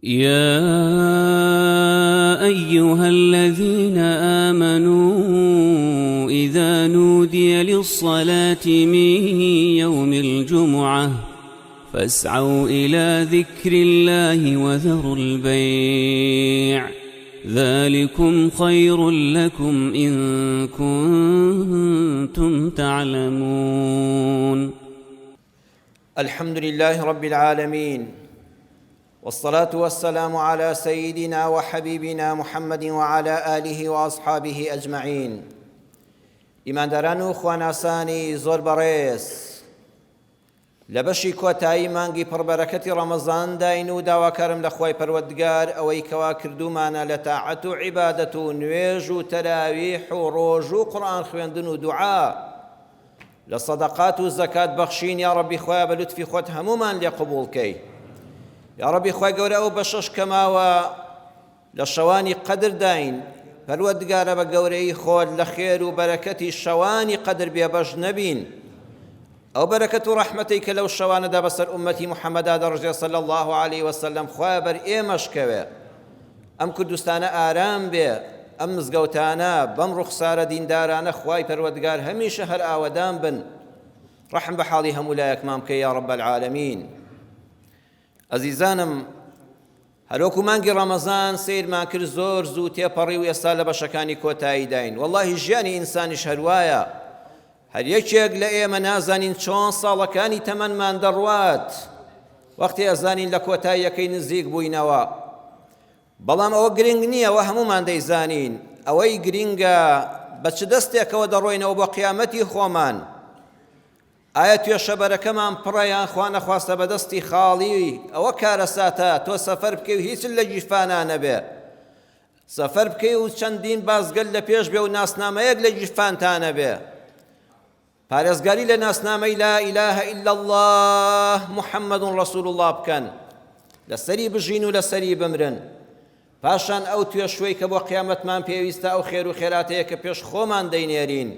يا أيها الذين آمنوا إذا نودي للصلاة من يوم الجمعة فاسعوا إلى ذكر الله وذروا البيع ذلكم خير لكم إن كنتم تعلمون. الحمد لله رب العالمين والصلاة والسلام على سيدنا وحبيبنا محمد وعلى آله وأصحابه أجمعين. ئیمانداران و خواناسانی زۆر بەڕێز، لە بەشی کۆتایی مانگی پڕبەرەکەتی ڕەمەزانداین و داواکارم لە خوای پەروەردگار ئەوەی کەوا کردوومانە لە تاعەت و عیبادەت و نوێژ و تەراویح و ڕۆژ و قورئان خوێندن و دوعا لە سەدەقات و زەکات بەخشین، یا ڕەبی خوایە بە لوتفی خۆت هەموومان لێ قبوڵ کەی. یا ڕەبی خوای گەورە ئەو بەشەش کە ماوە لە شەوانی قەدرداین، پەروەردگارە بە گەورەیی خۆت لە خێر و بەرەکەتی شەوانی قەدر بێبەش نەبین. ئەو بەرەکەت و ڕەحمەتەی کە لەو شەوانەدا بەسەر ئوممەتی محەممەدا دەڕژێ صلی اللە علیه وسلم خوایە بەر ئێمەش کەوێ. ئەم کوردستانە ئارام بێ، ئەم مزگەوتانە بەم ڕوخسارە دیندارانە خوای پەروەردگار هەمیشە هەر ئاوەدان بن. ڕەحم بە حاڵی هەموو لایەکمان بکەی یا رب العالمین. ئەزیزانم هەروەکو مانگی ڕەمەزان سەیرمان کرد زۆر زوو تێپەڕی و ئێستا لە بەشەکانی کۆتاییداین. وەڵاهی ژیانی ئینسانیش هەروایە، هەر یەکێک لە ئێمە نازانین چۆن ساڵەکانی تەمەنمان دەڕوات، وەختی ئەزانین لە کۆتاییەکەی نزیک بووینەوە. بەڵام ئەوە گرنگ نییە، ئەوە هەموومان دەیزانین. ئەوەی گرنگە بە چ دەستێکەوە دەڕۆینەوە بۆ قیامەتی خۆمان. ئایا توێشەبەرەکەمان پڕە یان خوا نەخواستە بە دەستی خاڵی؟ ئەوە کارەساتە تۆ سەفەر بکەی و هیچت لە گیرفانا نەبێ. سەفەر بکەی و چەندین بازگەل لە پێش بێ و ناسنامەیەک لە گیرفانتا نەبێ. پارێزگاری لە ناسنامەی لا اله الا الله محمد رسول الله بکەن، لەسەری بژین و لەسەری بمرن. پاشان ئەو توێشوەی کە بۆ قیامەتمان پێویستە ئەو خێر و خێراتەیە کە پێش خۆمان دەینێرین.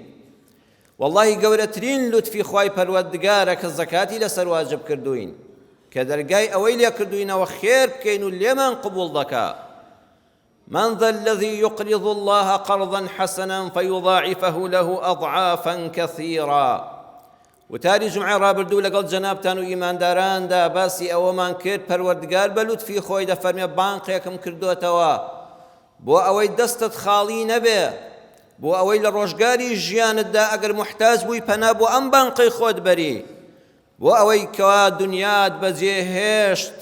وەڵاهی گەورەترین لوتفی خوای پەروەردگارە کە زەکاتی لەسەر واجب کردووین، کە دەرگای ئەوەی لێ کردووینەوە خێر بکەین و لێمان قبوڵ دەکا. من ذا الذي يقرض الله قرضا حسنا فيضاعفه له أضعافا كثيرا. وتاری جومعەی ڕابردوو لەگەڵ جەنابتان و ئیمانداراندا باسی ئەوەمان کرد پەروەردگار بە لوتفی خۆی دەفەرمێ بانقێکم کردۆتەوە بۆ ئەوەی دەستت خاڵی نەبێ، بۆ ئەوەی لە ڕۆژگاری ژیانتدا ئەگەر موحتاج بووی پەنا بۆ ئەم بانقەی خۆت بەری، بۆ ئەوەی کەوا دنیات بەجێ هێشت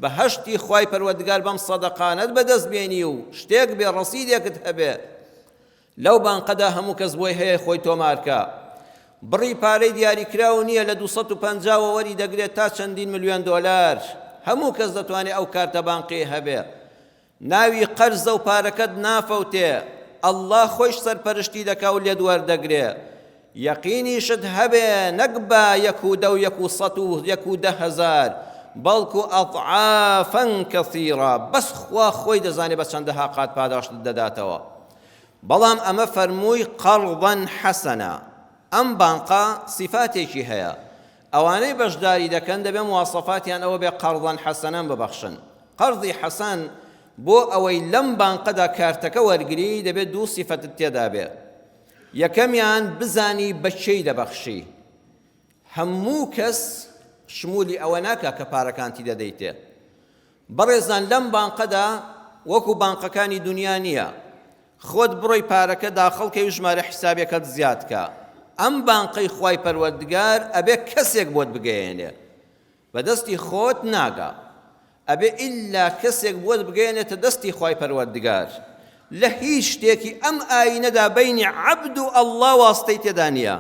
بەهەشتی خوای پەروەردگار بەم سەدەقانەت بەدەست بێنی و شتێک بێ ڕەسیدێکت هەبێ. لەو بانقەدا هەموو کەس بۆی هەیە خۆی تۆمارکا. بڕی پارەی دیاریکراو نییە لە 250 وە وەری دەگرێت تا چەندین ملیۆن دۆلار. هەموو کەس دەتوانێت ئەو کارتە بانقیەی هەبێ. ناوی قەرزە و پارەکەت نافەوتێ. اللە خۆیش سەرپەرشتی دەکا و لێت وەردەگرێ. یەقینیشت هەبێ نەک بە یەک و دە و یەک و سەت و یەک و 10,000 بەڵکو ئەضعافا کەثیرا، بەس خوا خۆی دەزانێ بە چەندەها قات پاداشتت دەداتەوە. بەڵام ئەمە فەرمووی قەرضا حەسەنا، ئەم بانقە سیفاتێکی هەیە، ئەوانەی بەشداری دەکەن دەبێ مواسەفاتیان ئەوە بێ قەرضا حەسەنەن ببەخشن. قەرضی حەسەن بۆ ئەوەی لەم بانقەدا کارتەکە وەرگری دەبێ دوو سیفەتت تێدا بێ. یەکەمیان بزانی بە کێی دەبەخشی. هەموو کەس شمولی ئەوە ناکا کە پارەکانتی دەدەیتێ. بەڕێزان لەم بانقەدا وەکو بانقەکانی دونیا نییە خۆت بڕۆی پارەکە داخڵ کەی و ژمارە حیسابەکەت زیاد کە. ئەم بانقەی خوای پەروەردگار ئەبێ کەسێک بۆت بگەیەنێ. بە دەستی خۆت ناگا. ئەبێ ئیلا کەسێک بۆت بگەیەنێتە دەستی خوای پەروەردگار. لە هیچ شتێکی ئەم ئایینەدا بەینی عەبد و اللە واستەی تێدا نییە.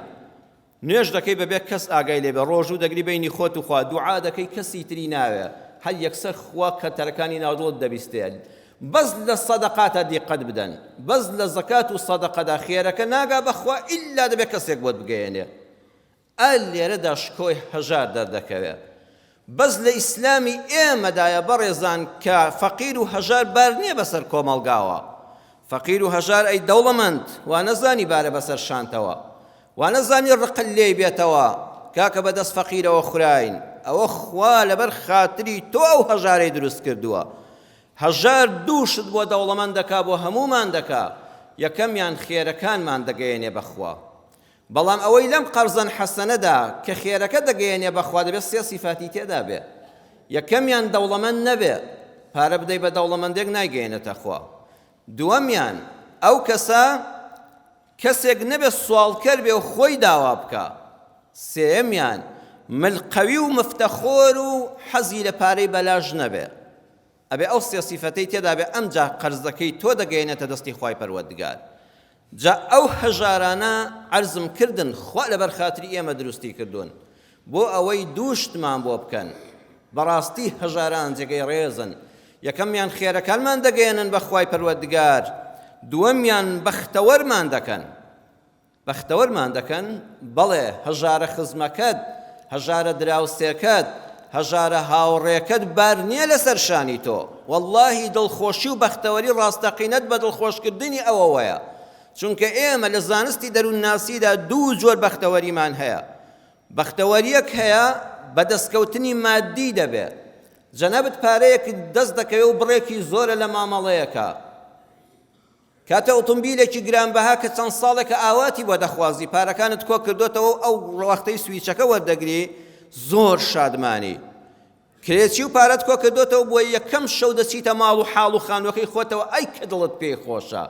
نوێژ دەکەی بەبێ کەس ئاگای لێ بێ، ڕۆژوو دەگری بەینی خۆت و خوا، دوعا دەکەی کەسی تری ناوێ، هەر یەکسەر خوا کەتەرەکانی ناو دڵت دەبیستێ. بەس لە سەدەقاتا دیقەت بدەن، بەس لە زەکات و سەدەقەدا خێرەکە ناگا بە خوا ئیلا دەبێ کەسێک بۆت بگەیەنێ. ئا لێرەدا شکۆی هەژار دەردەکەوێ. بەس لە ئیسلامی ئێمەدایە بەڕێزان کە فەقیر و هەژار بار نییە بەسەر کۆمەڵگاوە. فەقیر و هەژار ئەی دەوڵەمەند وا نەزانی بارە بەسەر شانتەوە. وا نەزانی ڕقت لێی بێتەوە. کاکە بە دەست فەقیرەوە خوراین. ئەوە خوا لەبەر خاتری تۆ ئەو هەژارەی دروست کردووە. هەژار دوو شت بۆ دەوڵەمەند دەکا بۆ هەموومان دەکا، یەکەمیان خێرەکانمان دەگەیەنێ بە خوا. بەڵام ئەوەی لەم قەرزەن حەسەنەدا کە خێرەکە دەگەیەنێ بە خوا دەبێ سێ سیفاتی تێدا بێ. یەکەمیان دەوڵەمەند نەبێ، پارە بدەی بە دەوڵەمەندێک نایگەیەنێتە خوا. دووەمیان ئەو کەسە کەسێک نەبێ سواڵکەر بێ و خۆی داوا بکا. سێیەمیان ملقەوی و مفتەخۆر و حەزی لە پارەی بەلاش نەبێ. ئەبێ ئەو سێ سیفەتەی تێدا بێ ئەمجا قەرزەکەی تۆ دەگەیەنێتە دەستی خوای پەروەردگار. جا ئەو هەژارانە عەرزم کردن خوا لەبەر خاتری ئێمە دروستی کردوون بۆ ئەوەی دوو شتمان بۆ بکەن. بەڕاستی هەژاران جێگەی ڕێزن. یەکەمیان خێرەکانمان دەگەیەنن بە خوای پەروەردگار، دووەمیان بەختەوەرمان دەکەن. بەختەوەرمان دەکەن؟ بەڵێ، هەژارە خزمەکەت، هەژارە دراوسێکەت، هەژارە هاوڕێکەت بار نییە لەسەر شانی تۆ. وەڵڵاهی دڵخۆشی و بەختەوەری ڕاستەقینەت بە دڵخۆشکردنی ئەوەوەیە. چونکە ئێمە لە زانستی دەروونناسیدا دوو جۆر بەختەوەریمان هەیە. بەختەوەرییەک هەیە بە دەستکەوتنی مادی دەبێ. جەنابت پارەیەکت دەست دەکەوێ و بڕێکی زۆرە لە مامەڵەیەکا. کاتێ ئۆتۆمبیلێکی گرانبەها کە چەند ساڵێکە ئاواتی بۆ دەخوازی پارەکانت کۆ کردۆتەوە و ئەو وەختەی سویچەکە وەردەگری زۆر شادمانی. کرێچی و پارەت کۆ کردۆتەوە بۆ یەکەم شەو دەچیتە ماڵ و حاڵ و خانوەکەی خۆتەوە ئەی کە دڵت پێی خۆشە.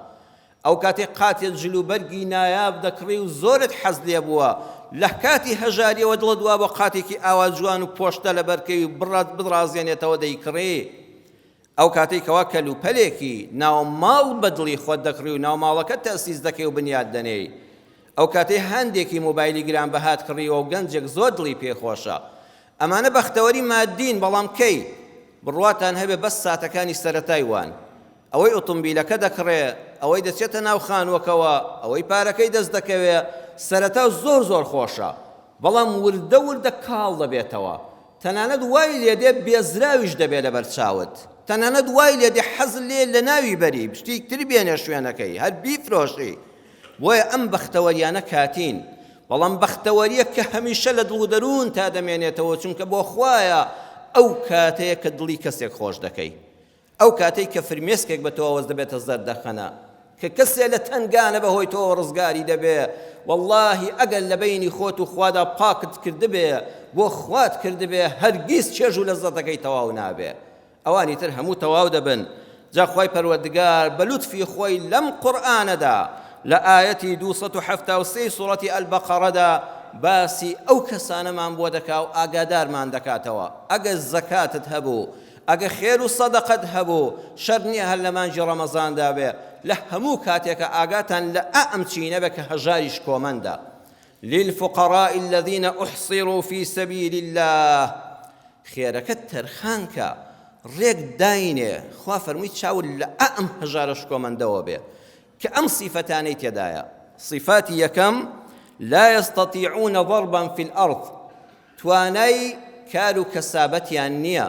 ئەو کاتەی قاتێ جل و بەرگی نایاب دەکڕی و زۆرت حەز لێ بووە لە کاتی هەژاریەوە دڵت وا بۆ قاتێکی ئاوا جوان و پۆشتە لەبەرکەی و بڕازێنێتەوە دەیکڕی. ئەو کاتەی کەوا کەلوپەلێکی ناو ماڵ بە دڵی خۆت دەکڕی و ناو ماڵەکەت تەئسیس دەکەی و بنیات دەنێی، ئەو کاتەی هەندێکی مۆبایلی گرانبەهات کڕیوە و گەنجێک زۆر دڵی پێی خۆشە. ئەمانە بەختەوەری مادین، بەڵام کەی؟ بڕواتان هەبێ بەس ساتەکانی سەرەتای وان. ئەوەی ئۆتۆمبیلەکە دەکڕێ، ئەوەی دەچێتە ناو خانووەکەوە، ئەوەی پارەکەی دەست دەکەوێ، سەرەتا زۆر زۆر خۆشە، بەڵام وردە وردە کاڵ دەبێتەوە. تەنانەت وای لێدێ بێزراویش دەبێ لەبەر چاوت، تەنانەت وای لێدێ حەزت لێیە لەناوی بەری، شتێک تر بێنێ شوێنەکەی، هەر بیفرۆشی. بۆیە ئەم بەختەوەریانە کاتین، بەڵام بەختەوەرییەک کە هەمیشە لە دڵ و دەروونتا دەمێنێتەوە، چونکە بۆ خوایە، ئەو کاتەیە کە دڵی کەسێک خۆش دەکەی. ئەو کاتەی کە فرمێسکێک بە تۆوە دەبێتە زەردەخەنە، کە کەسێ لە تەنگانە بە هۆی تۆوە ڕزگاری دەبێ، وەڵڵاهی ئەگەر لە بەینی خۆت و خوادا پاکت کردبێ، بۆ خوات کردبێ، هەرگیز چێژ و لەززەتەکەی تەواو نابێ. ئەوانی تر هەموو تەواو دەبن. جا خوای پەروەردگار بە لوتفی خۆی لەم قورئانەدا لە ئایەتی 273 ی سوڕەتی البقرەدا باسی ئەو کەسانەمان بۆ دەکا و ئاگادارمان دەکاتەوە ئەگەر زەکاتت هەبوو ئەگەر خێر و سەدەقەت هەبوو شەرت نییە هەر لە مانگی ڕەمەزاندا بێ لە هەموو کاتێکا ئاگاتان لە ئا ئەم چینە بێ کە هەژاری شکۆمەندە للفقراء الذین احصروا فی سبیل الله خێرەکەت تەرخان کە ڕێک داینێ خوا فەرمووی چاوت لە ئا ئەم هەژارە شکۆمەندەوە بێ کە ئەم سیفەتانەی تێدایە صفاتی یەکەم لا يستطيعون ضربا في الأرض توانای کار و کەسابەتیان نییە،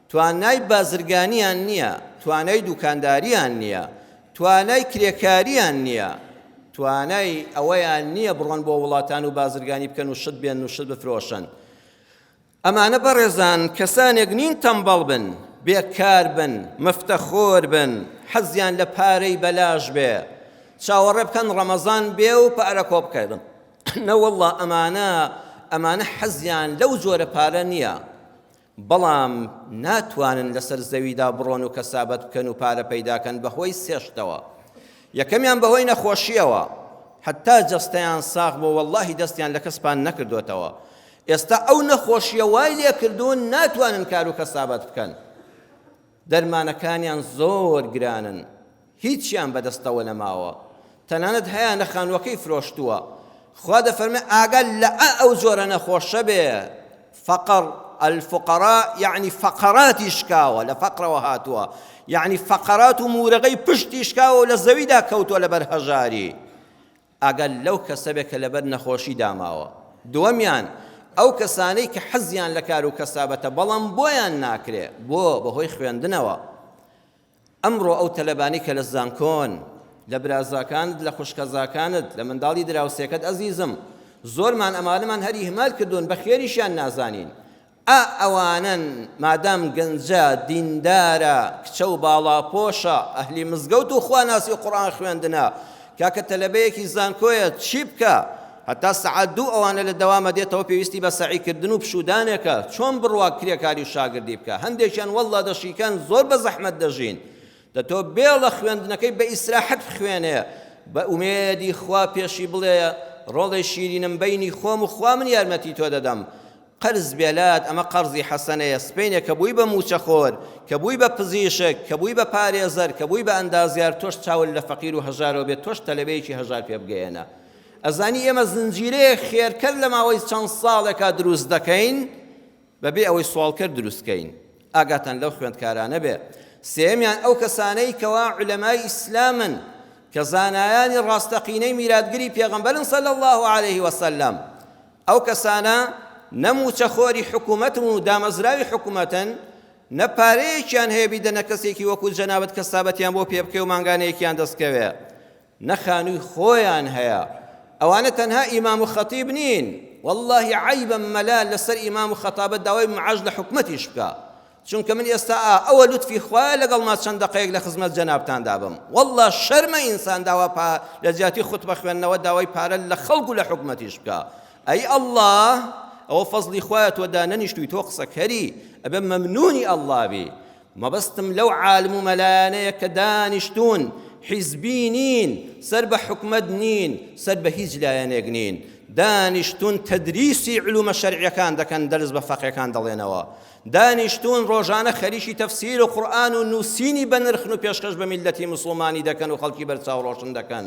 توانای بازرگانیان نییە، توانای دوکانداریان نییە، توانای کرێکاریان نییە، توانای ئەوەیان نییە بڕۆن بۆ وڵاتان و بازرگانی بکەن و شت بێنن و شت بفرۆشن. ئەمانە بەڕێزان کەسانێک نین تەمبەڵ بن، بێکار بن، مفتەخۆر بن، حەزیان لە پارەی بەلاش بێ، چاوەڕێ بکەن ڕەمەزان بێ و پارە کۆ بکەن. نەوەڵڵا ئەمانە ئەمانە حەزیان لەو جۆرە پارە نییە بەڵام ناتوانن لەسەر زەویدا بڕۆن و کەسابەت بکەن و پارە پەیداکەن بەهۆی سێشتەوە یەکەمیان بەهۆی نەخۆشیەوە حتا جەستەیان ساغ بۆ وەڵڵاهی دەستیان لە کەسپان نەکردوێتەوە ئێستا ئەو نەخۆشیە وای لێکردوون ناتوانن کار و کەسابەت بکەن دەرمانەکانیان زۆر گرانن هیچیان بەدەستەوە نەماوە تەنانەت هەیانە خانوەکەی فرۆشتووە خوا دەفەرمێ ئاگا لە ئە ئەو جۆرە نەخۆشە بێ فقر الفقراء یعنی فقراتی شکاوە لە فەقرەوە هاتووە یعنی فقرات و مورەغەی پشتی شکاوە و لە زەویدا کەوتووە لەبەر هەژاری ئاگا لەو کەسە بێ کە لەبەر نەخۆشی داماوە. دووەمیان، ئەو کەسانەی کە حەزیان لە کار و کەسابەتە بەڵام بۆیان ناکرێ، بۆ؟ بەهۆی خوێندنەوە. ئەمڕۆ ئەو تەلەبانەی کە لە زانکۆن، لە برازاکانت، لە خوشکەزاکانت، لە منداڵی دراوسێکەت ئەزیزم، زۆرمان ئەمانەمان هەر ئیهمال کردوون، بە خێریشیان نازانین. ئا ئەوانەن مادام گەنجە دیندارە کچە و باڵاپۆشە ئەهلی مزگەوت و خواناسی و قورئان خوێندنە کاکە تەلەبەیەکی زانکۆیە چی بکا هەتا سەعات دوو ئەوانە لە دەوامە دێتەوە پێویستی بە سەعی کردن و پشوودانێکە چۆن بڕوا کرێکاری و شاگردی بکا هەندێکیان وەڵڵا دەشیکەن زۆر بە زەحمەت دەژین دە تۆ بێڵە خوێندنەکەی بە ئیسراحەت بخوێنێ بە ئومێدی خوا پێشی بڵێ ڕۆڵەی شیرینم بەینی خۆم و خوا من یارمەتی تۆ دەدەم قەرز بێ لات ئەمە قەرزی حەسەنەیە سبەینێ کە بووی بە مووچەخۆر کە بووی بە پزیشک کە بووی بە پارێزەر کە بووی بە ئەندازیار تۆش چاوت لە فەقیر و هەژارەوە بێت تۆش تەلەبەیەکی هەژار پێ بگەیەنە ئەزانی ئێمە زنجیرەیەک خێرکەر لە ماوەی چەند ساڵێکا دروست دەکەین بەبێ ئەوەی سواڵکەر دروست کەین ئاگاتان لەو خوێندکارانە بێ سێیەمیان ئەو کەسانەی کەوا عولەمای ئیسلامن کە زانایانی ڕاستەقینەی میراتگری پێغەمبەرن صلی الله علیه وسلم ئەو کەسانە نە مووچەخۆری حکومەتن و دامەزراوی حکومەتن، نە پارەیەکیان هەیە بیدەنە کەسێکی وەکو جەنابت کەسابەتیان بۆ پێ بکەی و مانگانەیەکیان دەست کەوێ، نە خانووی خۆیان هەیە. ئەوانە تەنها ئیمام و خەتیب نین. وەڵڵاهی عەیبە مەلا لەسەر ئیمام و خەتابەت داوای معاش لە حکومەتیش بکا. چونکە من ئێستا ئا ئەوە لوتفی خوایە لەگەڵما چەند دەقەیەک لە خزمەت جەنابتاندا بم واللە شەرمە ئینسان داوا پا لە جیاتی خوتبە خوێندنەوە داوای پارە لە خەڵک و لە حکومەتیش بکا ئەی ئەڵڵا ئەوە فەزڵی خوایە تۆ دانەنیشتووی تۆ قسەکەری ئەبێ مەمنونی ئەڵڵا بی مەبەستم لەو عالم و مەلایانەیە کە دانیشتوون حیزبی نین سەر بە حکومەت نین سەر بە هیچ لایەنێک نین دانیشتون تدریسی علومە شەرعیەکان دەکەن دەرس بە فەقێکان دەڵێنەوە دانیشتوون ڕۆژانە خەریکی تەفسیر و قورئان و نووسینی بەنرخن و پێشکەش بە میللەتی موسڵمانی دەکەن و خەڵکی بەرچاو ڕۆشن دەکەن.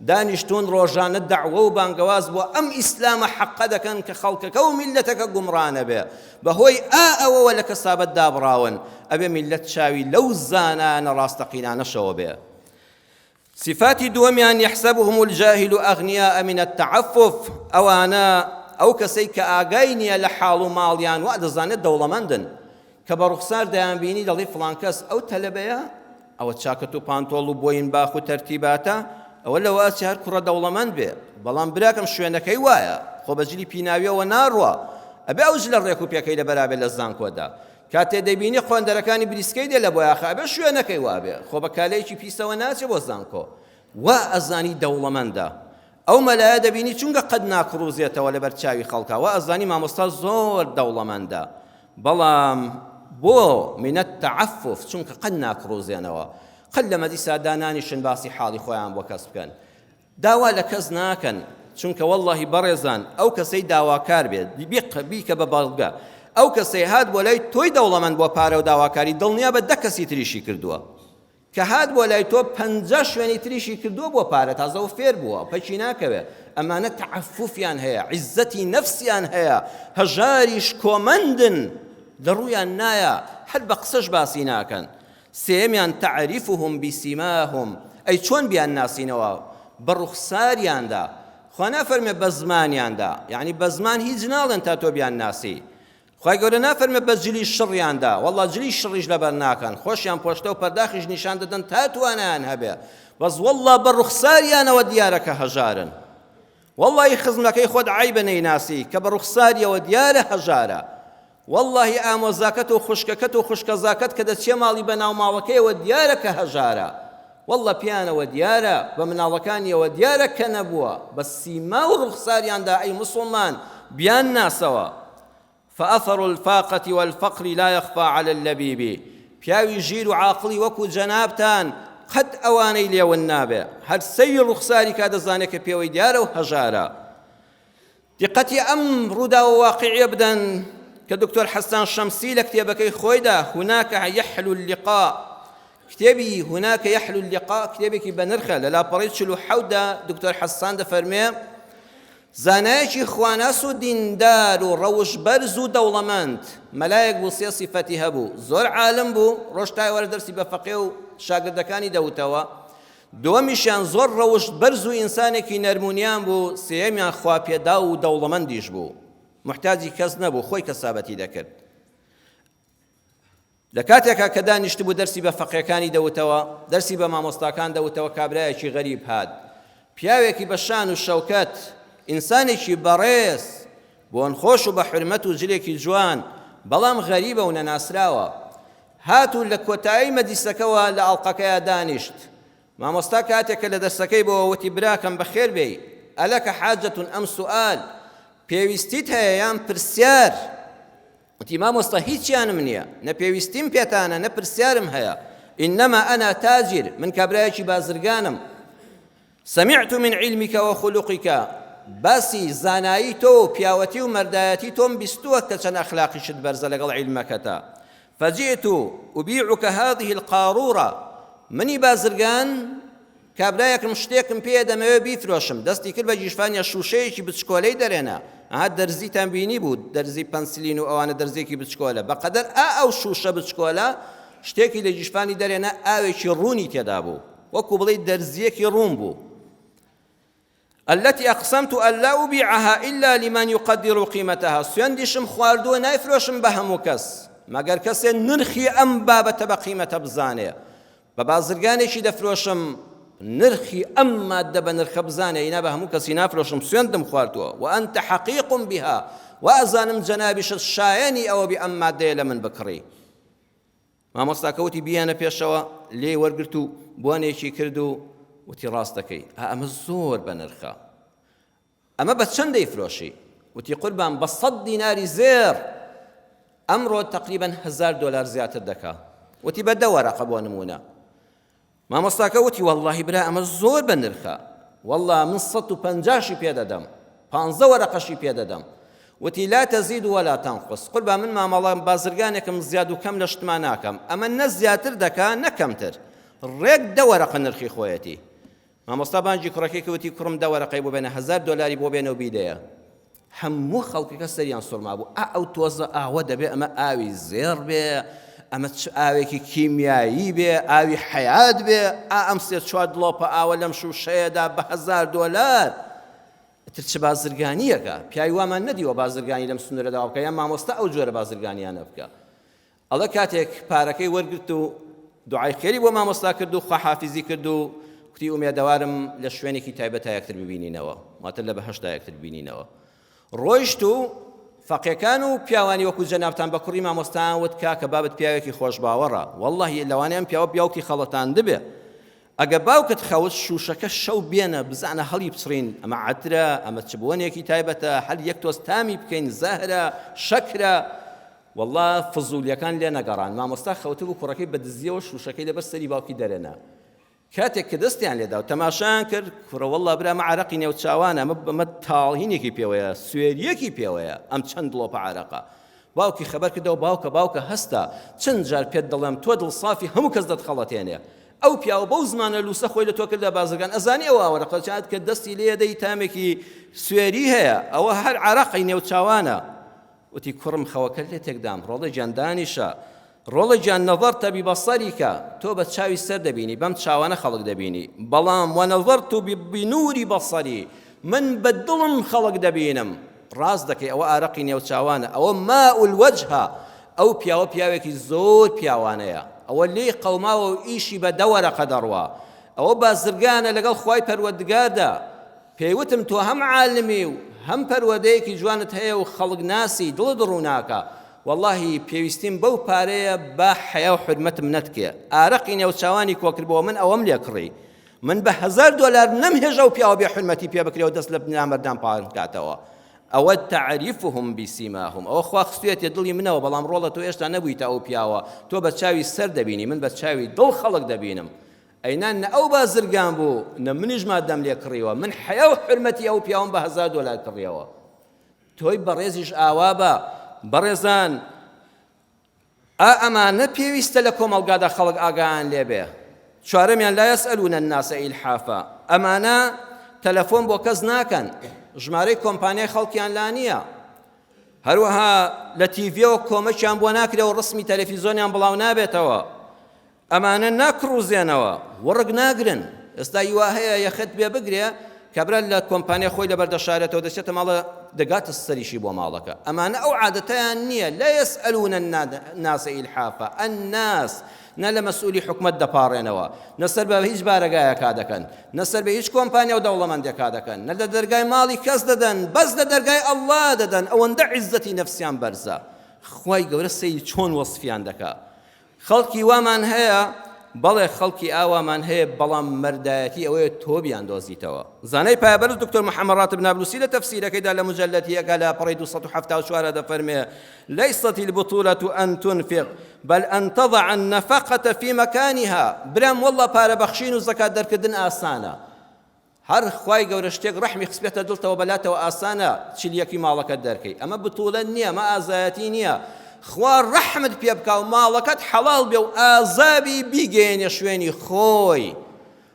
دانیشتوون ڕۆژانە دەعوە و بانگەواز بۆ ئەم ئیسلامە حەقە دەکەن کە خەڵکەکە و میللەتەکە گومڕا نەبێ. بەهۆی ئا ئەوەوە لە کەسابەت دابڕاون. ئەبێ میللەت چاوی لەو زانایانە ڕاستەقینانەشەوە بێ. سیفاتی دووەمیان یحسبهم الجاهل اغنیاء من التعفف ئەوانە ئەو کەسەی کە ئاگای نییە لە حاڵ و ماڵیان وا دەزانێت دەوڵەمەندن کە بە ڕوخسار دەیانبینی دەڵی فڵان کەس ئەو تەلەبەیە ئەوە چاکەت و پانتۆڵ و بۆین باخ و تەرتیباتە ئەوە لەوە ئەچێ هەر کوڕە دەوڵەمەند بێ بەڵام براکەم شوێنەکەی وایە خۆ بە جلی پیناویەوە ناڕوا ئەبێ ئەو جلە ڕێک و پێکەی لەبەرا بێ لە زانکۆدا کاتێ دەیبینی قۆندەرەکانی بریسکەی دێ لە بۆیاخە ئەبێ شوێنەکەی وابێ خۆ بە کالەیەکی پیسەوە ناچێ بۆ زانکۆ وا ئەزانی دەوڵەمەندە ئەو مەلایە دەبینی چونکە قەت ناکڕوزێتەوە لەبەر چاوی خەڵکا وا ئەزانی مامۆستا زۆر دەوڵەمەندە بەڵام بۆ منە تعفف چونکە قەت ناکڕوزێنەوە قەت لە مەجلیسا دانانیشن باسی حاڵی خۆیان بۆ کەس بکەن داوا لە کەس ناکەن چونکە وەڵڵاهی بەڕێزان ئەو کەسەی داواکار بێت بیکە بە بەڵگە ئەو کەسەی هات بۆ لای تۆی دەوڵەمەند بۆ پارە و داواکاری دڵنیا بە دە کەسی تریشی کردووە کە هات بۆ لای تۆ 50 شوێنی تریشی کردووە بۆ پارە تازە و فێر بووە پەکی ناکەوێت ئەمانە تەعەفوفیان هەیە عیزەتی نەفسیان هەیە هەژاریش کۆمەندن لە ڕوویان نایە هەر بە قسەش باسی ناکەن سێیەمیان تعرفهم بسیماهم ئەی چۆن بیانناسینەوە؟ بە ڕوخساریاندا، خوا نافەرمێ بە زمانیاندا، یەعنی بە زمان هیچ ناڵێن تا تۆ بیانناسی، خوای گەورە نافەرمێ بە جلی شڕیاندا، وەڵڵا جلی شڕیش لەبەر ناکەن، خۆشیان پۆشتە و پەرداخیش نیشان دەدەن تا توانایان هەبێ، بەس وەڵڵا بە ڕوخساریانەوە دیارە کە هەژارن. وەڵڵاهی خزمەکەی خۆت عەیبە نەیناسی کە بە ڕوخساریەوە دیارە هەژارە وەڵڵاهی ئامۆزاکەت و خوشکەکەت و خوشکەزاکەت کە دەچیە ماڵی بە ناو ماڵەکەیەوە دیارە کە هەژارە وەڵڵا پێیانەوە دیارە بە مناڵەکانیەوە دیارە کە نەبووە بە سیما و ڕوخساریاندا ئەی موسڵمان بیان ناسەوە فأثر الفاقة والفقر لا يخفى على اللبيب پیاوی ژیر و عاقڵی وەکو جەنابتان قەت ئەوانەی لێ ون نابێ هەر سەیری ڕوخساری کا دەزانێ کە پێوەی دیارە و هەژارە دیقەتی ئەم ڕووداوە واقعیە بدەن کە دکتۆر حەسان شەمسی لە کتێبەکەی خۆیدا هناك يحلو اللقاء کتێبی هناك يحلو اللقاء کتێبێکی بەنرخە لە لاپەڕەی 47 دا دکتۆر حەسان دەفەرمێ زانایەکی خواناس و دیندار و ڕەوشت بەرز و دەوڵەمەند، مەلایەک بوو سێ سیفەتی هەبوو، زۆر عالم بوو، ڕۆژ تا ئێوارە دەرسی بە فەقێ و شاگردەکانی دەوتەوە، دووەمیشیان زۆر ڕەوشت بەرز و ئینسانێکی نەرمونیان بوو، سێیەمیان خواپێداو و دەوڵەمەندیش بوو، موحتاجی کەس نەبوو، خۆی کەسابەتی دەکرد. لە کاتێکا کە دانیشتبوو دەرسی بە فەقێکانی دەوتەوە، دەرسی بە مامۆستاکان دەوتەوە کابرایەکی غەریب هات. پیاوێکی بە شان و شەوکەت، ئینسانێکی بەڕێز، بۆنخۆش و بە حورمەت و جلێکی جوان، بەڵام غەریبە و نەناسراوە. هات و لە کۆتایی مەجلیسەکەوە لە ئەڵقەکەیا دانیشت. مامۆستا کاتێک کە لە دەرسەکەی بۆوە وتی براکەم بەخێر بێی، ئەلەکە حاجە ئەم سوئال، پێویستیت هەیە یان پرسیار؟ وتی مامۆستا هیچیانم نییە، نە پێویستیم پێتانە نە پرسیارم هەیە، انما انا تاجر، من کابرایەکی بازرگانم، سمعت من علمک و خلقک، باسی زانایی تۆ و پیاوەتی و مەردایەتی تۆم بیستووە کە چەند ئەخلاقیشت بەرزە لەگەڵ عیلمەکەتا، فجئت ابیعک هذه القارورە، منی بازرگان کابرایەکم شتێکم پێیە دەمەوێ بیفرۆشم، دەستی کرد بە گیرفانیا شووشەیەکی بچکۆلەی دەرێنا، ئەها دەرزیتان بینی بوو، دەرزی پەنسلین و ئەوانە دەرزیەکی بچکۆلە، بەقەدەر ئا ئەو شووشە بچکۆلە شتێکی لە گیرفانی دەرێنا ئاوێکی ڕوونی تێدا بوو، وەکو بڵێی دەرزیەکی ڕوون بوو. التي اقسمت ان لا ابيعها الا لمن يقدر قيمتها سوێندیشم خواردووە نایفرۆشم بە هەموو کەس مەگەر کەسێ نرخی ئەم بابەتە بە قیمەتە بزانێ بە بازرگانێکی دەفرۆشم نرخی ئەم مادە بە نرخە بزانێ ئینا بە هەموو کەسی نافرۆشم سوێندم خواردووە وانت حقیق بها وازانم جەنابیشت شایەنی ئەوە بی ئەم مادەیە لە من بکڕی مامۆستاکە وتی بیێنە پێشەوە، لێی وەرگرت و بۆنێکی کرد و وتی ڕاست دەکەی، ئا ئەمە زۆر بەنرخە. ئەمە بە چەند دەیفرۆشی؟ وتی قوربان بە سەد دیناری زێڕ، ئەمڕۆ تەقریبەن هەزار دۆلار زیاتر دەکا. وتی بە دە وەرەقە بۆ نموونە. مامۆستاکە وتی وەڵڵاهی برا ئەمە زۆر بە نرخە وەڵڵا من 150شی پێ دەدەم پانزە وەرەقەشی پێ دەدەم وتی لا تزید ولا تنقص قوربان من مامەڵە بازرگانێکم زیاد و کەم لە شتما ناکەم ئەمە نە زیاتر دەکا نە کەمتر ڕێک دە وەرەقە نرخی خۆیەتی مامۆستا بانگی کوڕەکەی کرد وتی کوڕم دە وەرەقەی بۆ بێنە 1000 دۆلاری بۆ بێنە و بیدەیە هەموو خەڵکەکە سەریان سوڕمابوو ئا ئەو تۆزە ئاوە دەبێ ئەمە ئاوی زێڕ بێ ئەمە چ ئاوێکی کیمیایی بێ ئاوی حەیات بێ ئا ئەم سێ چوار دڵۆپە ئاوە لەم شووشەیەدا بە 1000 دۆلار ئیتر چ بازرگانییەکە پیاوی وامان نەدیوە بازرگانی لەم سنوورەدا بکە یان مامۆستا ئەو جۆرە بازرگانیانە بکە ئەڵێ کاتێک پارەکەی وەرگرت و دوعای خێری بۆ مامۆستا کرد و خواحافیزی کرد و کوتی ئومێدەوارم لە شوێنێکی تایبەتا یەکتر ببینینەوە واتە لە بەهەشتا یەکتر ببینینەوە ڕۆیشت و فەقێکان و پیاوانی وەکو جەنابتان بە کوڕی مامۆستایان وت کاکە بابت پیاوێکی خۆشباوەڕە واللهی لەوانەیە ئەم پیاوە پیاوکی خەڵەتاندبێ ئەگە باوکت خەوت شوشەکە شەو بێنە بزانە هەڵی بچڕین ئەمە عەترە ئەمە چ بۆنێکی تایبەتە هەر یەک تۆز تامی بکەین زەهرە شەکرە وەڵا فزولیەکان لێ نەگەڕان مامۆستا خەوتبوو کوڕەکەی بە دزیەوە شوشەکەی لەبەر سەری باوکی دەرێنا کاتێک کە دەستیان لێدا و تەماشایان کرد کوڕە وەڵا برا ئەمە عەرەقی نێوچاوانە ئەمە ئەمە تاڵهینێکی پێوەیە سوێریەکی پێوەیە ئەم چەند دڵۆپە عەرەقە باوکی خەبەر کردەوە باوکە باوکە هەستە چەند جار پێت دەڵێم تۆ دڵسافی هەموو کەس دەتخەڵەتێنێ ئەو پیاوە بەو زمانە لوسە خۆی لە تۆ کردە بازرگان ئەزانی ئەو ئاوەرەقە چات کە دەستی لێ دەی تامێکی سوێری هەیە ئەوە هەر عەرەقی نێوچاوانە وتی کوڕم خەوەکەت لێ تێکدام ڕۆڵە گیان دانیشە ڕۆڵە گیان نظرت ببصرک تۆ بە چاوی سەر دەبینی بەم چاوانە خەڵک دەبینی بەڵام ونظرت بنور بصری من بە دڵم خەڵک دەبینم ڕاست دەکەی ئەوە ئارەقی نێوچاوانە ئەوە ماء الوجهە ئەو پیاوە پیاوێکی زۆر پیاوانەیە ئەوە لێی قەوماوە و ئیشی بە دە وەرەقە دەڕوا ئەوە بازرگانە لەگەڵ خوای پەروەردگاردا پێی وتم تۆ هەم عالمی و هەم پەروەردەیەکی جوانت هەیە و خەڵک ناسی دڵت ڕووناکە وەڵاهی پێویستیم بەو پارەیە با حەیا و حورمەتم نەتکێ ئارەقی نێوچاوانی کۆکردبەوە من ئەوەم لێ کڕی من بە 1000 دۆلار نەمهێژ ئەو پیاوە بێ حورمەتی پێ بکرێ و دەست لە نامەردان پاک بکاتەوە ئەوە تعریفهم بسیماهم ئەوە خوا خستوێتە دڵی منەوە بەڵام ڕۆڵە تۆ هێشتا نەبوویتە ئەو پیاوە تۆ بە چاوی سەر دەبینی من بە چاوی دڵ خەڵک دەبینم ئەینا نە ئەو بازرگان بوو نە منیش مادەم لێ کڕیوە من حەیا و حورمەتی ئەو پیاوەم بە 1000 دۆلار کڕیەوە تۆی بەڕێزیش ئاوا بە بەڕێزان ئا ئەمانە پێویستە لە کۆمەڵگادا خەڵک ئاگایان لێبێ چوارەمیان لا يسألون الناس إلحافا ئەمانە تەلەفۆن بۆ کەس ناکەن ژمارەی کۆمپانیای خەڵکیان لا نییە هەروەها لە تیڤیەوە کۆمەکیان بۆ ناکرێ و ڕسمی تەلەفیزۆنیان بڵاو نابێتەوە ئەمانە ناکڕوزێنەوە وڕک ناگرن ئێستا هی وا هەیە یەخەت پێ بگرێ کابرا لە کۆمپانیا خۆی لەبەر دەشارێتەوە دەچێتە ماڵە دەگاتە سەریشی بۆ ماڵەکە ئەمانە ئەو عادەتەیان نییە لا يسألون الناس إلحافا الناس نە لە مەسئولی حکومەت دەپاڕێنەوە نە سەر بە هیچ بارەگایەکا دەکەن نە سەر بە هیچ کۆمپانیا و دەوڵەمەندێکا دەکەن نە لە دەرگای ماڵی کەس دەدەن بەس لە دەرگای ئەڵڵا دەدەن ئەوەندە عیزەتی نەفسیان بەرزە. خوای گەورە سەیری چۆن وەسفیان دەکا. خەڵکی وامان هەیە، بەڵێ خەڵکی ئاوامان هەیە، بەڵام مەردایەتی ئەوەیە تۆ بیاندۆزیتەوە. زانای پایەبەرز دکتۆر محەممەد ڕاتب نابلوسی لە تەفسیرەکەیدا لە مجلد یەکا لاپەڕەی 274 دەفەرمێ ليست البطولة أن تنفق بل أن تضع النفقة في مكانها. برام والله پارە بەخشین و زەکات دەرکردن ئاسانە، هەر خوای گەورە شتێک ڕەحمی خستبێتە دڵتەوە بەلاتەوە ئاسانە چلیەکی ماڵەکەت دەرکەی ئەمە بتوڵە نییە ئەمە ئازایەتی نییە خوا ڕەحمت پێ بکا و ماڵەکەت حەڵاڵ بێ و ئازابی بیگەیەنێ شوێنی خۆی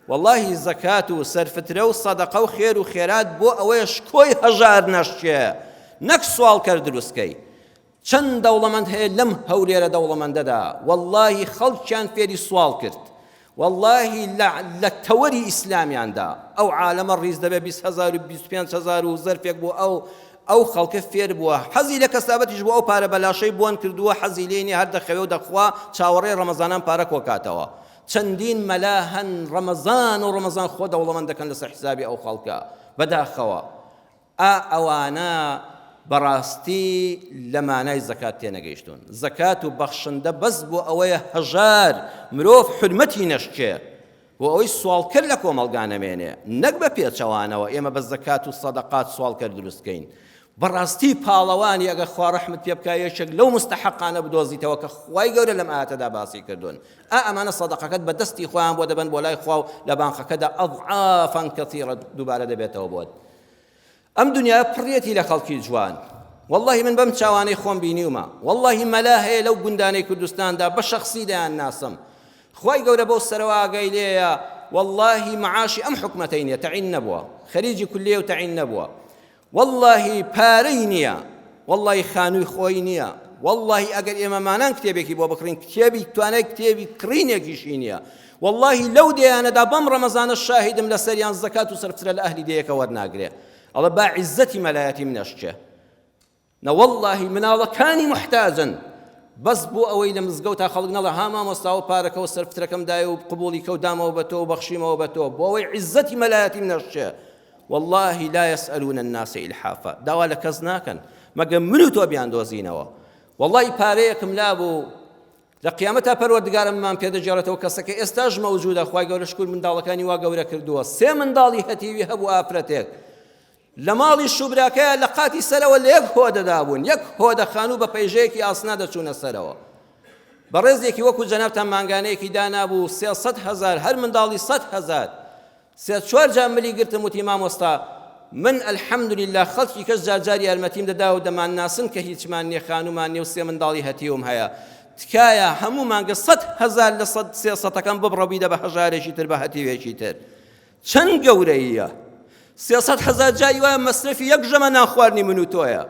واللهی زەکات و سەرفترە و سەدەقە و خێر و خێرات بۆ ئەوەیە شکۆی هەژار نەشکێ نەک سواڵکەر دروستکەی چەند دەوڵەمەند هەیە لەم هەولێرە دەوڵەمەندەدا وەڵاهی خەڵکیان فێری سواڵ کرد وەڵاهی لە لە تەوەری ئیسلامیاندا ئەو عالەمە ڕیز دەبێ 20 هەزار و 25 هەزار و زەرفێک بۆ ئەو ئەو خەڵکە فێر بووە حەزی لە کەسابەتیش بۆ ئەو پارە بەلاشەی بۆن کردووە حەزی لێ نییە هەر دەخەوێ و دەخوا چاوەڕێ ڕەمەزانان پارە کۆکاتەوە چەندین مەلا هەن ڕەمەزان و ڕەمەزان خۆ دەوڵەمەند دەکەن لەسەر حسابی ئەو خەڵکە بەداخەوە ئا ئەوانە بەڕاستی لە مانای زەکات تێنەگەیشتوون. زەکات و بەخشندە بەس بۆ ئەوەیە هەژار مرۆڤ حورمەتی نەشکێ، بۆ ئەوەی سواڵکەر لە کۆمەڵگا نەمێنێ، نەک بە پێچەوانەوە ئێمە بە زەکات و سەدەقات سواڵکەر دروست کەین. بەڕاستی پاڵەوانی ئەگەر خوا ڕەحمت پێ بکا یەکێک لەو مستەحەقانە بدۆزیتەوە کە خوای گەورە لەم ئایەتەدا باسی کردوون. ئا ئەمانە سەدەقەکەت بە دەستی خۆیان بۆ دەبەن بۆ لای خوا و لە بانقەکەدا ئەضعافا کەثیرە دووبارە دەبێتەوە بۆت. ئەم دنیایە پڕیەتی لە خەڵکی جوان واللهی من بەم چاوانەی خۆم بینیومە واللهی مەلا هەیە لەو گوندانەی کوردستاندا بە شەخسی دەیان ناسم خوای گەورە بەو سەرەوە ئاگای لێیە واللهی معاشی ئەم حکومەتەی نییە تەعین نەبووە خەریجی کولیە و تەعین نەبووە وەڵاهی پارەی نییە وەڵاهی خانووی خۆی نییە وەڵاهی ئەگەر ئێمەمانان کتێبێکی بۆ بکڕین کتێبی توانای کتێبی کڕینێکیشی نییە وەڵاهی لەو دێیانەدا بەم ڕەمەزانە شاهیدم لەسەریان زەکات و سەرفترە لە ئەهلی دێیەکە وەرناگرێ ئەڵێ با عیزەتی مەلایەتیم نەشکێ نەوەڵاهی مناڵەکانی محتاجن بەس بۆ ئەوەی لە مزگەوتا خەڵک نەڵێ ها مامۆستا ئەوە پارەکە و سەرفترەکەم دایە و قبوڵی کە و دامەوە بە تۆ و بەخشیمەوە بە تۆ بۆ ئەوەی عیزەتی مەلایەتیم نەشکێ واللە لا یسئلون الناس الحافا داوا لە کەس ناکەن مەگە من و تۆ بیاندۆزینەوە واللهی پارەیەکم لابوو لە قیامەتا پەروەردگارممان پێدەگێڕێتەوە کەسەکە ئێستاش مەوجودە خوای گەورە شکر منداڵەکانی وا گەورە کردووە سێ منداڵی هەتیوی هەبوو ئافرەتێک لە ماڵی شوبراکەیە لە قاتی سەرەوە لە یەک هۆدەدا بوون یەک هۆدە خانوو بە پەیژەیەکی ئاسنا دەچوونە سەرەوە بەڕێزێکی وەکو جەنابتان مانگانەیەکی دانابوو 300 هەزار هەر منداڵی 100 هەزار سێ چوار جار ملی گرتم وتی مامۆستا من الحمدللە خەڵکی کەس جار جار یارمەتیم دەدا و دەمانناسن کە هیچمان نیە خانومان نیە و سێ منداڵی هەتیوم هەیە تکایە هەموو مانگە 100 هەزار لە سەد سێ سەتەکەم ببڕە بیدە بە هەژارێکی تر بە هەتیوێکی تر چەند گەورەیە 300 هەزار جاری وایە مەسرەفی یەک ژەمە نان خواردنی من و تۆیە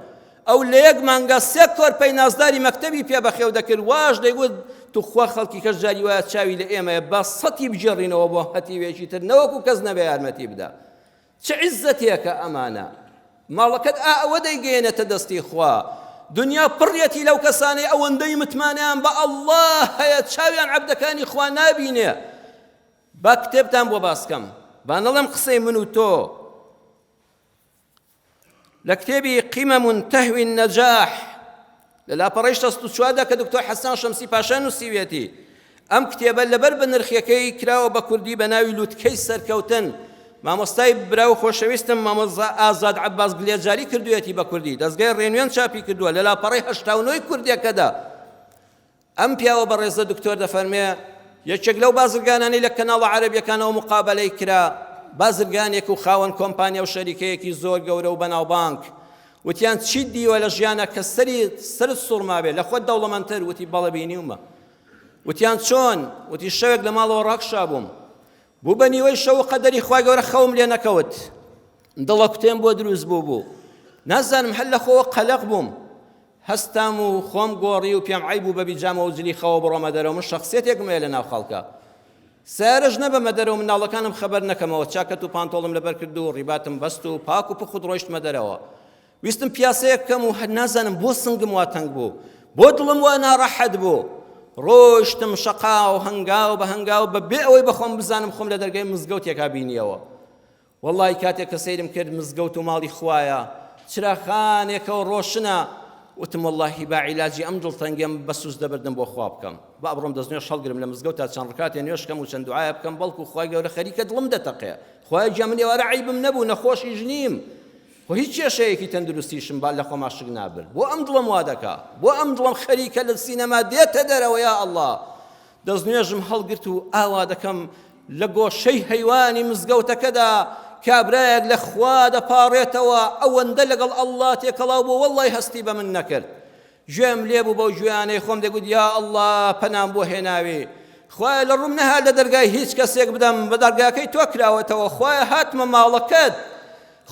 ئەو لە یەک مانگا سێ کۆرپەی نازداری مەکتەبی پێ بەخێو دەکرد، واش دەیگوت توخوا خەڵکی کەس جاری وایە چاوی لە ئێمەیە با سەتی بگێڕینەوە بۆ هەتیوێکی تر نەوەکو کەس نەبێ یارمەتی بدا. چ عیزەتێکە ئەمانە؟ ماڵەکەت ئا ئەوە دەیگەیەنێتە دەستی خوا. دنیا پڕیەتی لەو کەسانەی ئەوەندەی متمانەیان بە اللە هەیە چاویان عەبدەکانی خوا نابینێ. با کتێبتان بۆ باس کەم با نەڵێم قسەی من و تۆ. لە کتێبی قمم تهوی النجاح لە لاپەڕەی 64 دا کە دکتۆر حەسان شەمسی پاشا نووسیویەتی ئەم کتێبە لەبەر بەنرخیەکەی کراوە بە کوردی بە ناوی لوتکەی سەرکەوتن مامۆستای برا و خۆشەویستم مامۆستا ئازاد عەباس گلێجاری کردوویەتی بە کوردی دەزگای ڕێنوێن چاپی کردووە لە لاپەڕەی 89 کوردیەکەدا ئەم پیاوە بەڕێزە دکتۆر دەفەرمێ، یەکێک لەو بازرگانانەی لە کەناڵە عەرەبیەکانەوە مقابەلەی کرا، بازرگانێک و خاوەن کۆمپانیا و شەریکەیەکی زۆر گەورە و بەناوبانگ، وتیان چیت دیوە لە ژیانا کە سەری سەرت سوڕمابێ، لە خۆت دەوڵەمەندتر؟ وتی بەڵێ بینیومە. وتیان چۆن؟ وتی شەوێک لە ماڵەوە ڕاکشابووم، بوو بە نیوەی شەو و قەدەری خوای گەورە خەوم لێ نەکەوت، دڵەکوتێم بۆ دروست بوو بوو، نازانم هەر لە خۆوە قەلەق بووم، هەستام و خۆم گۆڕی و پێم عەیب بوو بە بیجامە و جلی خەوە بڕۆمە دەرەوە، من شەخسیەتێکم هەیە لەناو خەڵکا. سەیارەش نەبەمە دەرەوە منداڵەکانم خەبەر نەکەمەوە، چاکەت و پانتۆڵم لەبەر کرد و ڕیباتم بەست و پاک و پوخت ڕۆیشتمە دەرەوە. ویستم پیاسەیەک بکەم و هەر نازانم بۆ سنگم وا تەنگ بوو، بۆ دڵم وا ناڕەحەت بوو. ڕۆیشتم شەقاو هەنگاو بە هەنگاو بە بێ ئەوەی بە خۆم بزانم خۆم لە دەرگای مزگەوتێکا بینییەوە. وەڵڵاهی کاتێک کە سەیرم کرد مزگەوت و ماڵی خوایە چراخانێکە و ڕۆشنە. وتم وەڵاهی با عیلاجی ئەم دڵتەنگیەم بە سوست دەبردم بۆ خوا بکەم. با بڕۆم دەستنوێژ هەڵگرم لە مزگەوتا چەند ڕکاتێ نوێژ کەم و چەند دوعایە بکەم بەڵکو خوای گەورە خەریکە دڵم دەتەقێ. خوایە گیان من ئێوارە عەیبم نەبوو نەخۆشیش نیم خۆ هیچ کێشەیەکی تەندروستیشم با لە خۆما شک نابرد. بۆ ئەم دڵم وا دەکا؟ بۆ ئەم دڵم خەریکە لە سینەما دێتە دەرەوە یا ئەڵڵا؟ دەستنوێژم هەڵگرت و ئاوا دەکەم لە گۆشەی هەیوانی مزگەوتەکەدا کابرایەک لە خوا دەپاڕێتەوە ئەوەندە لەگەڵ ئەڵڵا تێکەڵاو بوو وەڵڵای هەستی بە من نەکرد گوێم لێ بوو بەو گوێیانەی خۆم دەگوت یا ئەڵڵا پەنام بۆ هێناوی خوایە لە ڕووم نەهات لە دەرگای هیچ کەسێک بدەم بە دەرگاکەی تۆ کراوەتەوە خوایە هاتمە ماڵەکەت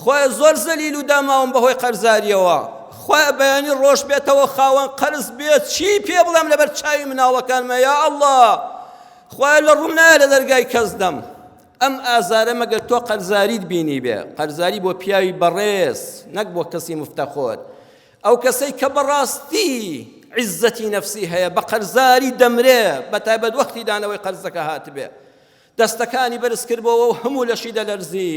خوایە زۆر زەلیل و داماوم بەهۆی قەرزاریەوە خوایە بەیانی ڕۆژ بێتەوە خاوەن قەرز بێت چی پێ بڵێم لەبەر چاوی مناڵەکانمە یا ئەڵڵا خوایە لە ڕووم نایە لە دەرگای کەس دەم ئەم ئازارە مەگەر تۆ قەرزاریت بینی بێ قەرزاری بۆ پیاوی بەڕێز نەک بۆ کەسی مفتەخۆر ئەو کەسەی کە بەڕاستی عیزەتی نەفسی هەیە بە قەرزاری دەمرێ بە تایبەت وەختی دانەوەی قەرزەکە هاتبێ دەستەکانی بەرز کردبۆوە و هەموو لەشی دەلەرزی،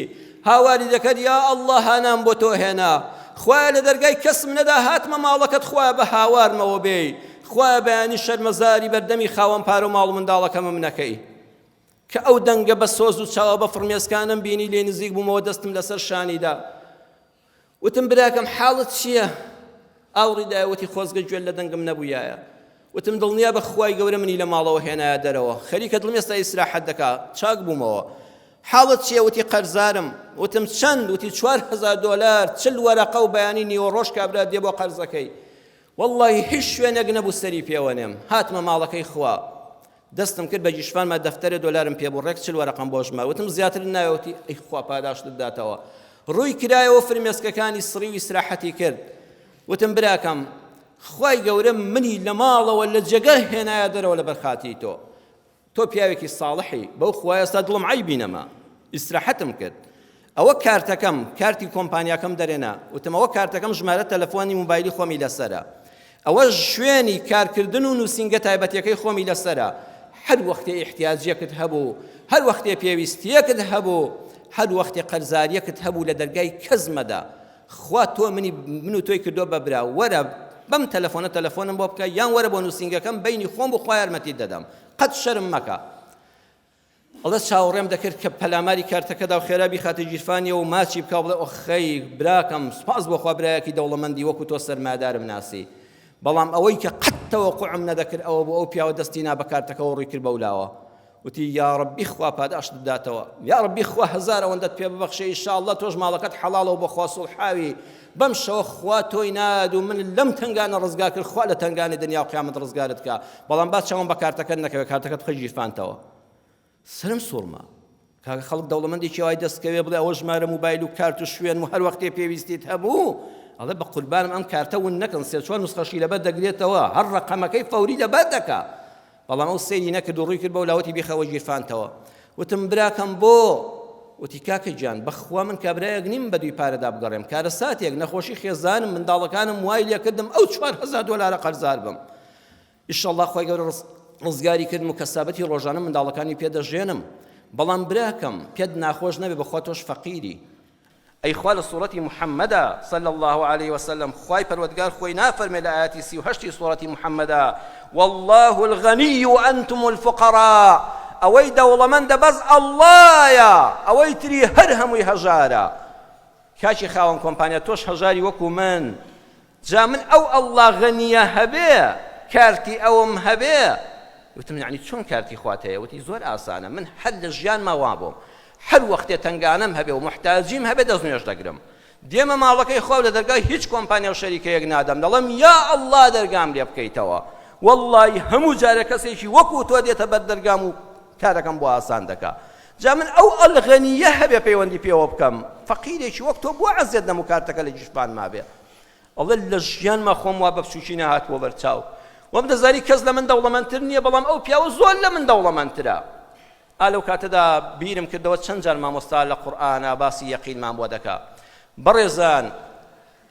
هاواری دەکرد، یا اللە هانام بۆ تۆ هێنا، خوایە لە دەرگای کەسم نەدا هاتمە ماڵەکەت خوایە بە هاوارمەوە بێی، خوایە بەیانی شەرمەزاری بەردەمی خاوەن پارە و ماڵ و منداڵەکەمم نەکەی. کە ئەو دەنگە بە سۆز و چاوە بە فڕمێسکانەم بینی لێ نزیک بوومەوە دەستم لەسەر شانی دا. وتم براکەم حاڵت چییە؟ ئاوڕی دایە وتی خۆزگە گوێت لە دەنگم نەبوویایە. وتم دڵنیا بە خوای گەورە منی لە ماڵەوە هێنایە دەرەوە خەریکە دڵم ئێستا ئیسراحەت دەکا چاک بوومەوە. حاڵت چییە؟ وتی قەرزارم. وتم چەند؟ وتی 4000 دۆلار 40 وەرەقە و بەیانی نیوەڕۆژ کابرا دێ بۆ قەرزەکەی. وەڵڵاهی هیچ شوێنێک نەبوو سەری پێوەنێم. هاتمە ماڵەکەی خوا. دەستم کرد بە گیشفانما دەفتەرێ دۆلارم پێ بوو ڕێک 40 وەرەقەم بۆ ژمار وتم زیاتر ناوێ وتی ئەی خوا پاداشتت بداتەوە ڕووی کرایەوە فرمێسکەکانی سڕی و ئیسراحەتی کرد وتم براکەم خوای گەورە منی لە ماڵەوە لە جێگە هێنایە دەرەوە لەبەر خاتری تۆ تۆ پیاوێکی ساڵحی بەو خوایە ئێستا دڵم عەیبی نەما ئیسراحەتم کرد ئەوە کارتەکەم، کارتی کۆمپانیاکەم دەرێنا، وتم ئەوە کارتەکەم ژمارە تەلەفۆنی موبایلی خۆمی لەسەرە، ئەوەش شوێنی کارکردن و نووسینگە تایبەتیەکەی خۆمی لەسەرە، هەر وەختێ ئیحتیاجیەکت هەبوو، هەر وەختێ پێویستیەکت هەبوو، هەر وەختێ قەرزاریەکت هەبوو لە دەرگای کەس مەدە، خوا تۆ منی من و تۆی کردووە بە برا، وەرە بەم تەلەفۆنە تەلەفۆنم بۆ بکە یان وەرە بۆ نووسینگەکەم بەینی خۆم و خوا یارمەتیت دەدەم، قەت شەرم مەکە. ئەڵێ چاوەڕێم دەکرد کە پەلاماری کارتەکەدا و خێرا بیخاتە گیرفانیەوە و ماچی بکا و بڵێ ئۆخەی براکەم سوپاس بۆ خوا برایەکی دەوڵەمەندی وەکو تۆ سەرمایەدارم ناسی بەڵام ئەوەی کە قەت تەوەقوعم نەدەکرد ئەوە بۆ ئەو پیاوە دەستی نا بە کارتەکەوە ڕووی کرد بەولاوە وتی یاڕەبی خوا پاداشتت بداتەوە یاڕەبی خوا هەزار ئەوەندەت پێ ببەخشێ ئیشاڵڵا تۆش ماڵەکەت حەڵاڵەوە بۆ خوا سوڵحاوی بەم شەوە خوا تۆی ناد و من لەم تەنگانە ڕزگار کرد خوا لە تەنگانی دنیا و قیامەت ڕزگارت کا بەڵام با چاوم بە کارتەکەت نەکەوێت کارتەکەت بخە گیرفانتەوە سەرم سوڕما کاکە خەڵک دەوڵەمەندێکی وای دەستکەوێ بڵێ ئەوە ژمارە موبایل و کارت و شوێن و هەر وەختێ پێویستیت هەبوو ئەڵێ بە قوربانم ئەم کارتە ون نەکەن سێ چوار نوسخەشی لەبەر دەگرێتەوە هەر ڕەقەمەکەی فەوری لەبەر دەکا بەڵام ئەو سەیری نەکرد و ڕووی کرد بەو لاوەتی بیخەوە گیرفانتەوە وتم براکەم بۆ وتی کاکە گیان بەخوا من کابرایەک نیم بە دووی پارەدا بگەڕێم کارەساتێک نەخۆشی خێزانم منداڵەکانم وای لێکردم ئەو 4000 دۆلارە قەرزار بم ئیشەڵڵا خوای گەورە ڕزگاری کردم و کەسابەتی ڕۆژانە منداڵەکانی پێ دەژێنم بەڵام براکەم پێت ناخۆش نەبێ بەخوا تۆش فەقیری ئەی خوا لە سوڕەتی محمدا صلی اللە علیە وسلم خوای پەروەردگار خۆی نافەرمێ لە ئایەتی 38 ی سوڕەتی محمدا واللە الغنی وانتم الفقراء ئەوەی دەوڵەمەندە بەس ئەڵڵایە ئەوەی تری هەر هەمووی هەژارە کاکی خاوەن کۆمپانیا تۆش هەژاری وەکو من جا من ئەو اللە غەنیە هەبێ کارتی ئەوم هەبێ وتم یعنی چۆن کارتی خوات هەیە وتی زۆر ئاسانە من هەر لە ژیانما وابووم هەر وەختێ تەنگانەم هەبێ و محتاجیم هەبێ دەست نوێژ دەگرم دێمە ماڵەکەی خوا و لە دەرگای هیچ کۆمپانیا و شەریکەیەک نادەم دەڵێم یا اللە دەرگام لێ بکەیتەوە واللهی هەموو جارێ کەسێکی وەکو تۆ دێتە بەر دەرگام و کارەکەم بۆ ئاسان دەکا جا من ئەو الغنیە هەبێ پەیوەندی پێوە بکەم فەقیرێکی وەک تۆ بۆ عەزێت نەم و کارتەکە لە گیرفان مابێ ئەڵێ لە ژیانما خۆم وا بە بچووکی نەهاتبووە بەرچاو وام دەزانی کەس لە من دەوڵەمەندتر نییە بەڵام ئەو پیاوە زۆر لە من دەوڵەمەندترە ئا لەو کاتەدا بیرم کردەوە چەند جار مامۆستا لە قورئانا باسی یەقینمان بۆ دەکا بەڕێزان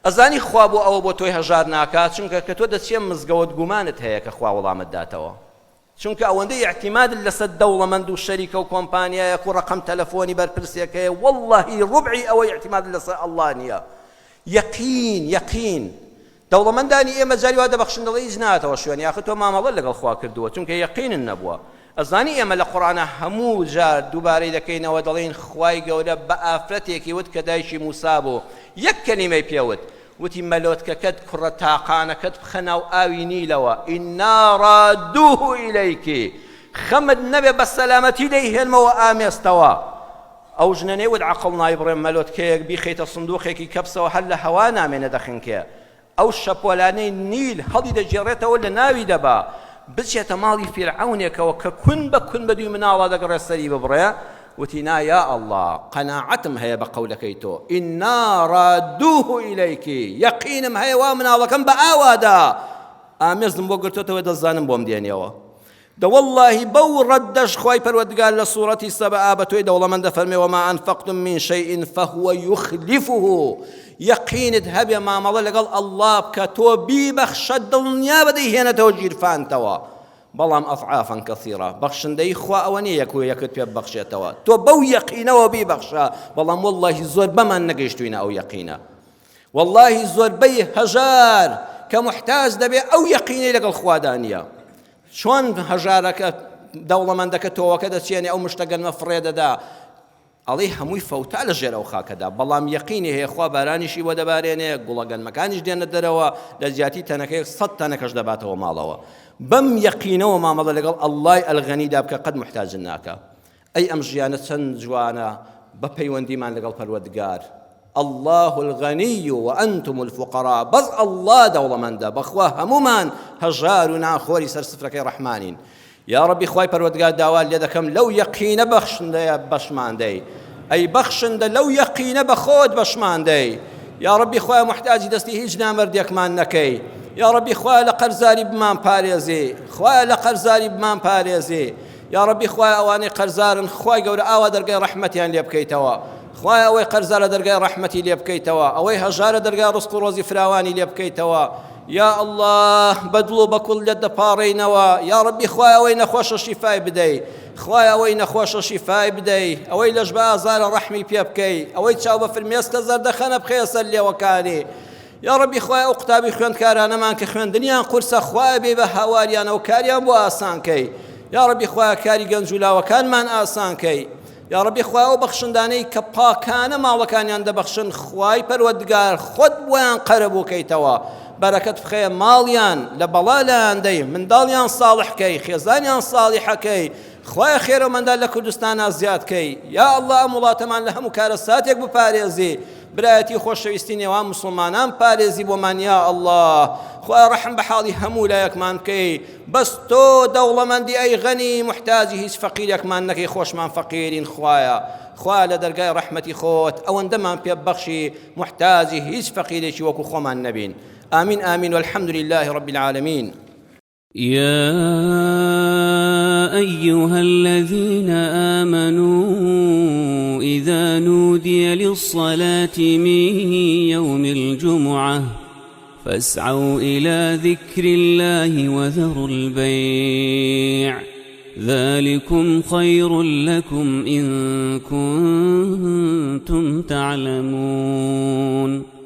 ئەزانی خوا بۆ ئەوە بۆ تۆی هەژار ناکا چونکە کە تۆ دەچیە مزگەوت گومانت هەیە کە خوا وەڵامت داتەوە چونکە ئەوەندەی ئیعتیمادت لەسەر دەوڵەمەند و شەریکە و کۆمپانیایەک و ڕەقەم تەلەفۆنی بەرپرسێک هەیە وەڵڵاهی ڕوبعی ئەوەی ئیعتیمادت لەسەر ئەڵڵا نییە یەقین یەقین. دەوڵەمەندانی ئێمە جاری وا دەبەخشن دەڵێ هیچ ناتەوە شوێن یاخە تۆ مامەڵە لەگەڵ خوا کردووە چونکە یەقینن نەبووە. ئەزانی ئێمە لە قوڕانا هەموو جار دووبارەی دەکەینەوە دەڵێین خوای گەورە بە ئافرەتێکی وت کە دایکی موسا بوو یەک کەلیمەی پێ وت وتی مەلۆتکەکەت کوڕە تاقانەکەت بخە ناو ئاوی نیلەوە انا رادوه الیک خەمت نەبێ بە سەلامەتی دەیهێنمەوە ئامێزتەوە. ئەو ژنە نەیوت عەقڵ نایبڕێ مەلۆتکەیەک بیخەیتە سندوقێکی کەپسەوە هەر لە هەوا نامێنێ دەخنکێ. ئەو شەپۆلانەی نیل هەڵی دەگێڕێتەوە لە ناوی دەبا، بچێتە ماڵی فیرعەونێکەوە کە کون بە کون بە دووی مناڵا دەگەڕێ سەری ببڕێ، وتی نا یا اللە قەناعەتم هەیە بە قەولەکەی تۆ، انا رادوه الیک، یەقینم هەیە وا مناڵەکەم بە ئاوادا ئامێزم بۆ گرتۆتەوە دەزانم بۆم دێنیەوە. دە وەڵڵاهی بەو ڕەددەش خوای پەروەردگار لە سوڕەتی سەبەئا بە تۆی دەوڵەمەند دەفەرمێ وما انفقتم من شیء فهو یخلفه یەقینت هەبێ مامەڵە لەگەڵ ئەڵڵا بکە تۆ بیبەخشە دڵنیابە دەیهێنێتەوە گیرفانتەوە بەڵام ئەضعافا کەثیرا بەخشندەی خوا ئەوە نییە یەک و یەکت پێ ببەخشێتەوە تۆ بەو یەقینەوە بیبەخشە بەڵام وەڵڵاهی زۆربەمان نەگەیشتوینە ئەو یەقینە وەڵڵاهی زۆربەی هەژار کە موحتاج دەبێ ئەو یەقینەی لەگەڵ خوادا نییە چۆن هەژارەکە دەوڵەمەندەکە تۆوەکە دەچێنێ ئەو مشتە گەنمە فڕێ دەدا ئەڵێ هەمووی فەوتا لە ژێر ئەو خاکەدا بەڵام یەقینی هەیە خوا بارانیشی بۆ دەبارێنێ گوڵە گەنمەکانیش دێنە دەرەوە لە جیاتی تەنەکەیەک سەد تەنەکەش دەباتەوە ماڵەوە بەم یەقینەوە مامەڵە لەگەڵ ئەڵڵای ئەلغەنیدا بکە قەت محتاجن ناکە ئەی ئەم ژیانە چەند جوانە بە پەیوەندیمان لەگەڵ پەروەردگار اللە الغنی وانتم الفقراء بەس اللە دەوڵەمەندە بەخوا هەموومان هەژار و نانخۆری سەر سفرەکەی ڕەحمانین یا ڕەبی خوای پەروەردگار داوات لێ دەکەم لەو یەقینە بەخشندەیە بەشمان دەی ئەی بەخشندە لەو یەقینە بە خۆت بەشمان دەی یا ڕەبی خوای محتاجی دەستی هیچ نامەردێکمان نەکەی یا ڕەبی خوای لە قەرزاری بمان پارێزی خوای لە قەرزاری بمان پارێزی یا ڕەبی خوایە ئەوانەی قەرزارن خوای گەورە ئاوا دەرگای ڕەحمەتیان لێ بکەیتەوە خوایە ئەوەی قەرزارە دەرگای ڕەحمەتی لێ بکەیتەوە ئەوەی هەژارە دەرگای ڕزق و ڕۆزی فراوانی لێ بکەیتەوە یا اللە بە دڵ و بە کوڵ لێت دەپاڕێینەوە یا ڕەبی خوایە ئەوەی نەخۆشە شیفای بدەی خوایە ئەوەی نەخۆشە شیفای بدەی ئەوەی لەش بە ئازارە ڕەحمی پێ بکەی ئەوەی چاو بە فرمێسکە زەردەخەنە بخەیە سەر لێوەکانی یاڕەبی خوایە ئەو قوتابی خوێندکارانەمان کە خوێندنیان قورسە خوایە بێ بە هاواریانەوە کاریان بۆ ئاسان کەی یاڕەبی خوایە کاری گەنج و لاوەکانمان ئاسان کەی یاڕەبی خوایە ئەو بەخشندانەی کە پاکانە ماڵەکانیان دەبەخشن خوای پەروەردگار خۆت بۆیان قەرەبوو کەیتەوە بەرەکەت بخەیە ماڵیان لە بەڵا لایان دەی منداڵیان ساڵح کەی خێزانیان ساڵحەکەی خوایە خێرەمەندان لە کوردستانا زیاد کەی یا اللە ئەم وڵاتەمان لە هەموو کارەساتێک بپارێزی برایەتی و خۆشەویستی نێوان موسڵمانان پارێزی بۆمان یا اللە خوایە ڕەحم بە حاڵی هەموو لایەکمان بکەی بەس تۆ دەوڵەمەندی ئەی غەنی محتاجی هیچ فەقیرێکمان نەکەی خۆشمان فەقیرین خوایە خوا لە دەرگای ڕەحمەتی خۆت ئەوەندەمان پێ بەخشی محتاجی هیچ فەقیرێکی وەکو خۆمان نەبین آمین آمین والحمد لله رب العالمین يا أيها الذين آمنوا إذا نودي للصلاة من يوم الجمعة فاسعوا إلى ذكر الله وذروا البيع ذلكم خير لكم إن كنتم تعلمون.